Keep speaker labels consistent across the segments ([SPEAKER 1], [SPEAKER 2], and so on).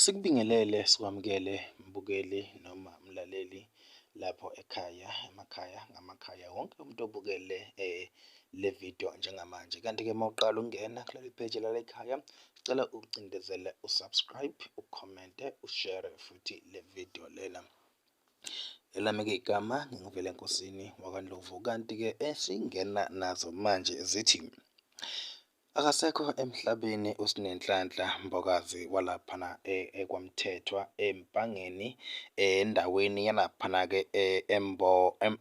[SPEAKER 1] Sikubingelele, sikwamukele mbukeli noma mlaleli lapho ekhaya, emakhaya ngamakhaya, wonke umuntu obukele le video njengamanje. Kanti-ke uma uqala ukungena kuleli page lala ekhaya, sicela ucindezele u-subscribe, ukhomente, ushere futhi le video lena. Elami-ke igama nginguVelenkosini wakwaNdlovu, kanti-ke esingena nazo manje zithi akasekho emhlabeni uSinenhlanhla Mbokazi walaphana eKwaMthethwa eMpangeni endaweni yalaphana-ke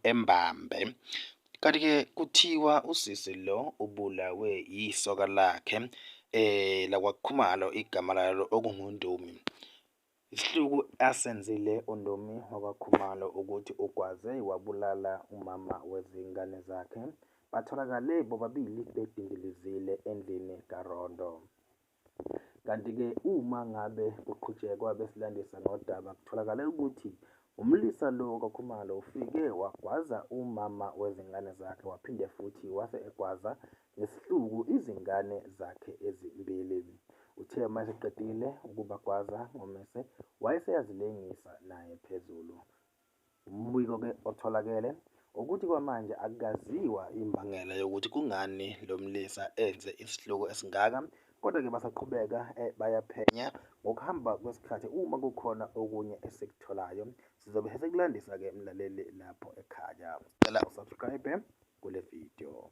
[SPEAKER 1] eMbambe. Kanti-ke kuthiwa usisi lo ubulawe yisoka lakhe lakwaKhumalo igama lalo okunguNdumi. Isihluku asenzile uNdumi wakwaKhumalo ukuthi ugwaze wabulala umama wezingane zakhe. Batholakale bobabili bedindilizile endlini kaRondo. Kanti-ke uma ngabe kuqhutshekwa besilandisa ngodaba kutholakale ukuthi umlisa lo kaKhumalo ufike wagwaza umama wezingane zakhe waphinde futhi wase egwaza ngesihluku izingane zakhe ezimbili. Uthe uma eseqedile ukubagwaza ngomese wayeseyazilengisa naye phezulu. Umbiko-ke otholakele ukuthi kwamanje akukaziwa imbangela yokuthi kungani lo mlisa enze isihluku esingaka, kodwa-ke basaqhubeka bayaphenya. Ngokuhamba kwesikhathi uma kukhona okunye esikutholayo sizobe sesikulandisa-ke mlaleli lapho ekhaya. Sicela usubscribe kule video.